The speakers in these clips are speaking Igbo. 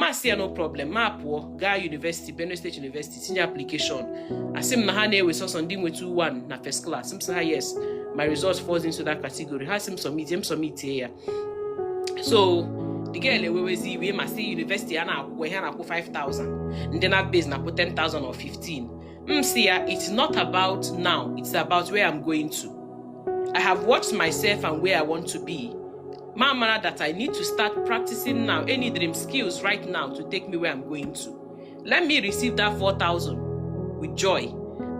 Masị ya, "No problem." Ma pụọ gaa university, Benue State University, tinye application. Asị m na ha na-ewe sọsọ ndị nwe 2-1 na first class. M sị ha, "Yes, my result falls into that category." Ha sị m submit, m submit ya. So the girl ewewezi iwe ma sị university a na-akwụkwọ ihe a na-akwụ 5000, ndị na base na-akwụ 10,000 or 15. M sị ya, "It's not about now, it's about where I'm going to. I have watched myself and where I want to be. Ma mara that I need to start practicing now. Any dream skills right now to take me where I'm going to. Let me receive that 4,000 with joy,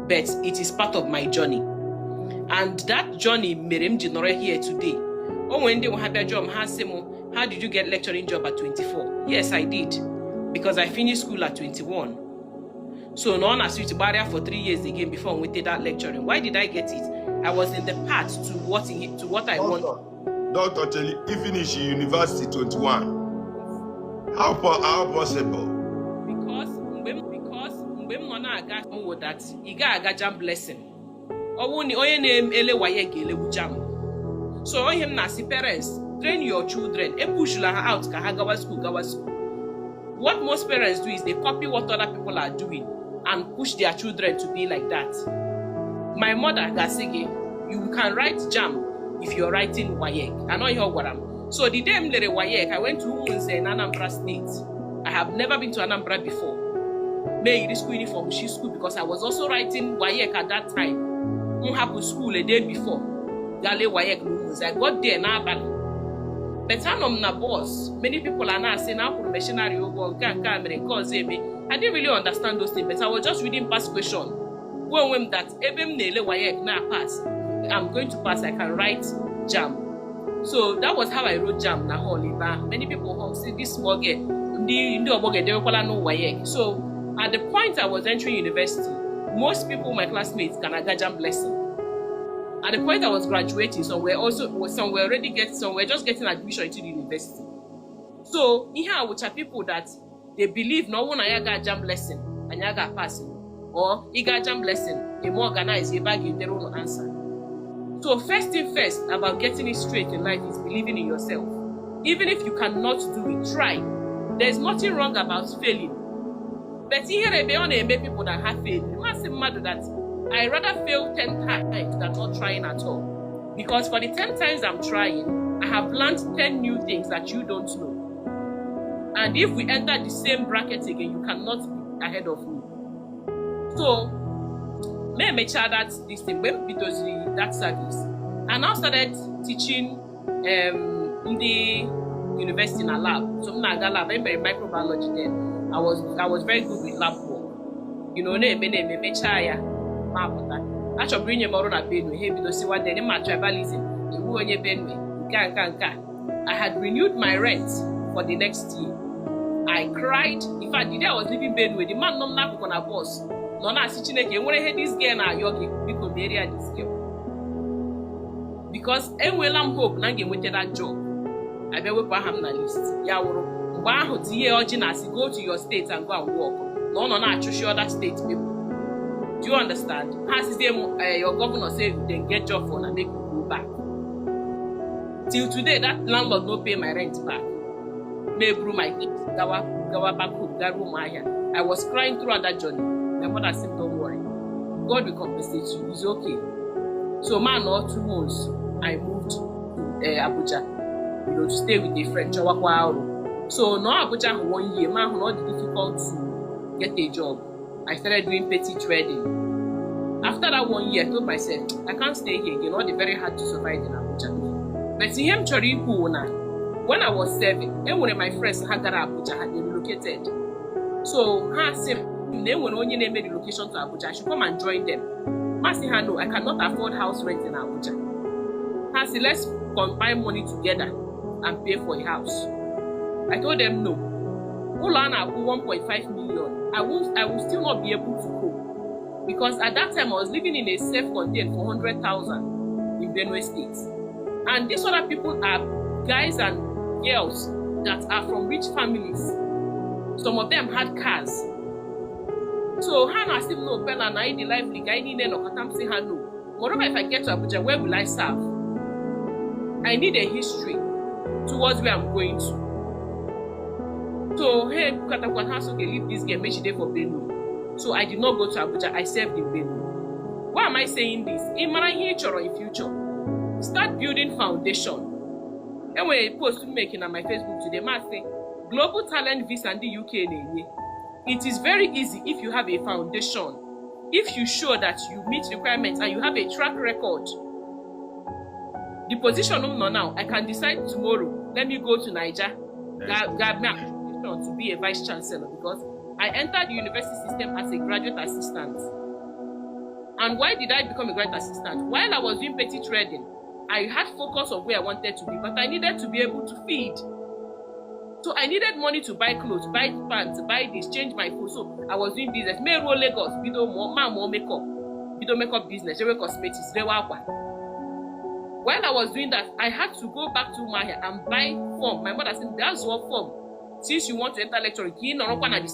but it is part of my journey." And that journey mere m ji nọrọ here today. O nwere ndị nwe ha bịa jụọ m, ha sị m, "How did you get lecturing job at 24?" Yes, I did. Because I finished school at 21. So na ọ na switch gbarịa for 3 years again before I nweta that lecturing. Why did I get it? I was in the path to what I want. Doctor, Dr. Cheli, he finish university 21. How possible? Because mgbe m nọ na-aga m wụ that ị ga-aga JAMB lesson, ọ bụrụ na onye na-ele WAEC ga-elewu JAMB. So ihe m na-asị parents, train your children, epushula ha out ka ha gawa school, gawa school. What most parents do is they copy what other people are doing and push their children to be like that. My mother ga-asị gị, "You can write JAMB if you're writing WAEC." Anọ ihe ọ gwara m. So the day m lere WAEC, I went to Umunze in Anambra State. I have never been to Anambra before. May yiri school uniform shi school, because I was also writing WAEC at that time. M hapụ school a day before, gaa lee WAEC na Umunze. I got there n'abalị, but anọ m na bus. Many people are na-asị na akwụrụ machinery ụgwọ, nke a, nke a mere, nke ọzọ eme. I didn't really understand those things, but I was just reading past question, gwa onwe m that ebe m na-ele WAEC na pass, I'm going to pass. I can write JAMB. So that was how I wrote JAMB na hall ebe ahụ. Many people home say, "This small girl, ndị ọgbọ ga-edewekwala no WAEC." So at the point I was entering university, most people, my classmates, can aga JAMB lesson. At the point I was graduating, some were already get some were just getting admission into the university. So ihe a wụcha people that they believe na ọ bụrụ na ya ga JAMB lesson, anyị aga pass, or ị ga JAMB lesson, eme organize ebe a ga-edere ụlọ answer. So first thing first about getting it straight in life is believing in yourself. Even if you cannot do it, try. There's nothing wrong about failing. But ihere ebe ọ na-eme people that have failed, masị mmadụ that I rather fail 10 times than not trying at all. Because for the 10 times I'm trying, I have learned 10 new things that you don't know. And if we enter the same bracket again, you cannot be ahead of me. So, me emechaa that this thing, mgbe m bidoziri that service, I now started teaching ndị university na lab. So m na-aga lab, e mere microbiology then. I was very good with lab work. Na-eme mechaa ya, ma pụta. Achọburu inye m ọrụ na Benue, ha ebido siwa then ma tribalism, iwu onye Benue, nke a, nke a, nke a. I had renewed my rent for the next year. I cried. In fact, the day I was leaving Benue, the man nọ m n'akụkụ na bus nọ na-asị, "Chineke, enwere ihe this girl na-ayọ gị, biko merie ya this girl." Because enweela m hope na m ga-enweta that job. Abịa wepụ aha m na list. Ya wụrụ mgbe ahụ tinye ọjị na-asị, "Go to your state and go and work." Na ọ nọ na-achụshi other state people. Do you understand? Ha sizie m, "Your governor say dem get job for na, make you go back." Till today, that landlord no pay my rent back. May buru my things gawa back home, garuo Ụmụahịa. I was crying throughout that journey. My mother said, "Don't worry, God will compensate you. It's okay." So man, nọ 2 months, I moved to Abuja, to stay with a friend, chọwakwa ọrụ. So nọ Abuja ahụ one year, ma ahụ na ọ dị difficult to get a job. I started doing petty trading. After that one year, I told myself, "I can't stay here again. Ọ dị very hard to survive in Abuja." But ihe m chọrọ ikwu wụ na when I was serving, enwere my friends ha gara Abuja, ha they relocated. So ha sị m na enwere onye na-eme relocation to Abuja, I should come and join them. Ma sị ha, "No, I cannot afford house rent in Abuja." Ha sị, "Let's combine money together and pay for a house." I told them no. Ụlọ a na-akwụ 1.5 million, I will still not be able to cope. Because at that time I was living in a self-contained for 100,000 in Benue State. And these other people are guys and girls that are from rich families. Some of them had cars. So ha na-asị m, "No, Bella, na anyị dị lively, ka anyị niile nọkọta." M sị ha no. Moreover, if I get to Abuja, where will I serve? I need a history towards where I'm going to. So hey, katakwa ha so, "Okay, leave this girl, make she dey for Benue." So I did not go to Abuja. I served in Benue. Why am I saying this? Ị mara ihe ị chọrọ in future, start building foundation. Enwere post m making na my Facebook today, ma sị global talent visa ndị UK na-enye, it is very easy if you have a foundation, if you show that you meet requirements and you have a track record. The position m nọ now, I can decide tomorrow, let me go to Naija, ga make application to be a vice chancellor, because I entered the university system as a graduate assistant. And why did I become a graduate assistant? While I was doing petty trading, I had focus of where I wanted to be, but I needed to be able to feed. So I needed money to buy clothes, buy pants, buy this, change my food. So I was doing business. May ruo Lagos, bido mụọ ma mụọ makeup, bido makeup business, rewe cosmetics, rewe akwa. While I was doing that, I had to go back to Umuahia and buy form. My mother said, "That's what form. Since you want to enter lecturing, ka ị nọrọkwa na the